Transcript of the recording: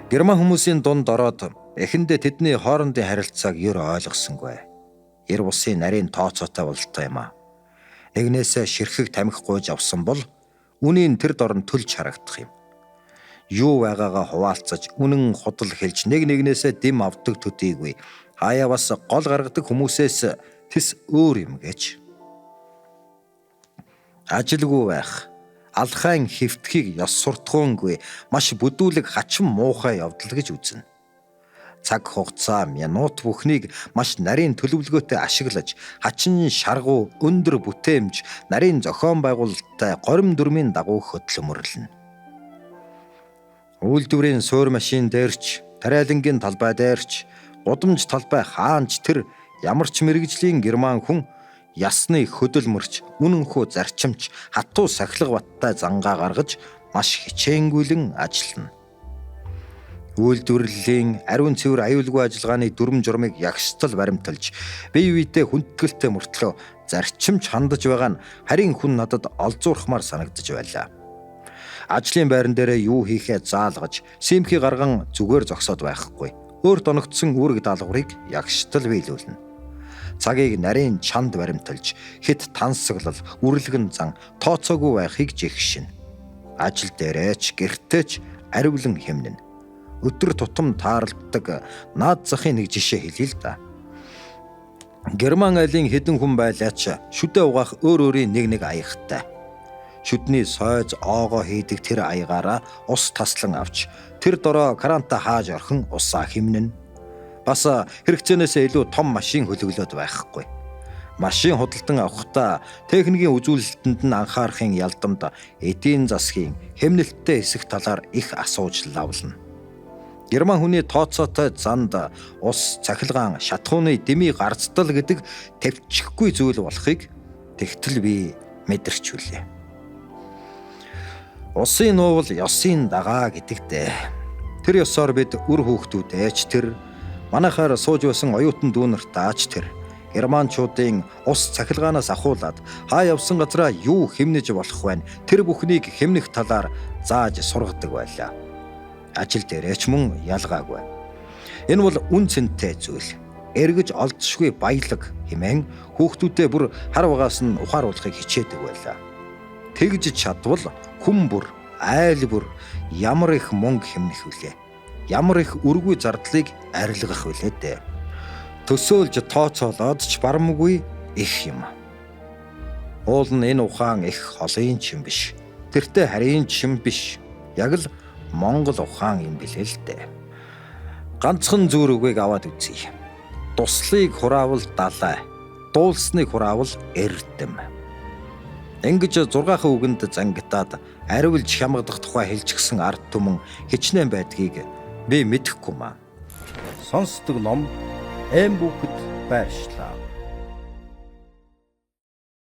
Герман хүмүүсийн дунд ороод эхэндээ тэдний хоорондын харилцааг ер ойлгосонгүй. Ер бусын нарийн тооцоотой бололтой юм аа. Нэгнээсээ ширхэг тамхи гуйж авсан бол үнийн тэр дор нь төлж харагдах юм. Юу байгаагаа хуваалцаж, үнэн худал хэлж нэг нэгнээсээ дэм авдаг төдийгүй. Хаяа бас гол гаргадаг хүмүүсээс тэс өөр юм гэж. Ажилгүй байх, алхайн хэвтхийг ёс суртахуунгүй маш бүдүүлэг хачин муухай явдал гэж үзнэ. Цаг хугацаа минут бүхнийг маш нарийн төлөвлөгөөтэй ашиглаж, хачин шаргуу өндөр бүтээмж, нарийн зохион байгуулалттай горим дүрмийн дагуу хөдөлмөрлөнө. Үйлдвэрийн суур машин дээрч, тариалангийн талбай дээрч, гудамж талбай хаанч тэр ямар ч мэрэгжлийн герман хүн ясны хөдөлмөрч, үнэнхүү зарчимч, хатуу сахилга баттай зангаа гаргаж маш хичээнгүйлэн ажиллана. Үйлдвэрлэлийн ариун цэвэр аюулгүй ажиллагааны дүрм журмыг ягштал баримталж, бие биедээ хүндэтгэлтэй мөртлөө зарчимч хандаж байгаа нь харин хүн надад олзуурхмаар санагдаж байлаа. Ажлын байран дээрээ юу хийхээ заалгаж, симхи гарган зүгээр зогсоод байхгүй. Өөрт оногдсон үүрэг даалгаврыг ягштал биелүүлнэ. Цагийг нарийн чанд баримталж, хэд тансаглал, үрлэгэн зан тооцоогүй байхыг жигшинэ. Ажил дээрээ ч гэртээ ч ариулан хэмнэнэ. Өдөр тутам тааралддаг наад захын нэг жишээ хэлье л да. Герман айлын хэдэн хүн байлаач шүдэ угаах өөр өөрийн нэг нэг аягтай. Шүдний сойз оогоо хийдэг тэр аягаараа ус таслан авч тэр дороо каранта хааж орхин усаа химнэн. Бас хэрэгцээнээсээ илүү том машин хөлөглөөд байхгүй. Машин худалдан авахдаа техникийн үзүүлэлтэнд нь анхаарахын ялдамд эдийн засгийн хэмнэлттэй хэсэг талаар их асууж лавлана. Герман хүний тооцоотой занд ус, цахилгаан, шатхууны дэмий гарцдал гэдэг төвчөхгүй зүйл болохыг тэгтэл би мэдэрчүүлээ. Усын нуувал ёсын дагаа гэдэгтэй. Тэр ёсоор бид үр хүүхдүүдээ ч тэр манайхаар сууж байсан оюутан дүү нартаа ч тэр германчуудын ус цахилгаанаас ахуулаад хаа явсан газараа юу хэмнэж болох вэ? Тэр бүхнийг хэмнэх талаар зааж сургадаг байлаа. Ажил дээрээ ч мөн ялгаагүй. Энэ бол үн цэнтэй зүйл. Эргэж олдшгүй баялаг хэмээн хүүхдүүдээ бүр хар багаас нь ухааруулахыг хичээдэг байлаа. Тэгж чадвал хүн бүр, айл бүр ямар их мөнгө хэмнэх вүлээ. Ямар их үргүй зардлыг арилгах вүлээ дээ. Төсөөлж тооцоолоод ч барамгүй их юм. Уул нь энэ ухаан их холын ч юм биш. Тэртээ харийн ч юм биш. Яг л Монгол ухаан юм билээ л дээ. Ганцхан зүүр үгийг аваад үзье. Дуслыг хураавал далай, дуулсныг хураавал эрдэм. Ингэж 6 үгэнд зангитаад ариулж хямгадах тухай хэлчихсэн ард түмэн хичнээн байдгийг би мэдэхгүй маа. Сонсдог ном эм бүхэд байршлаа.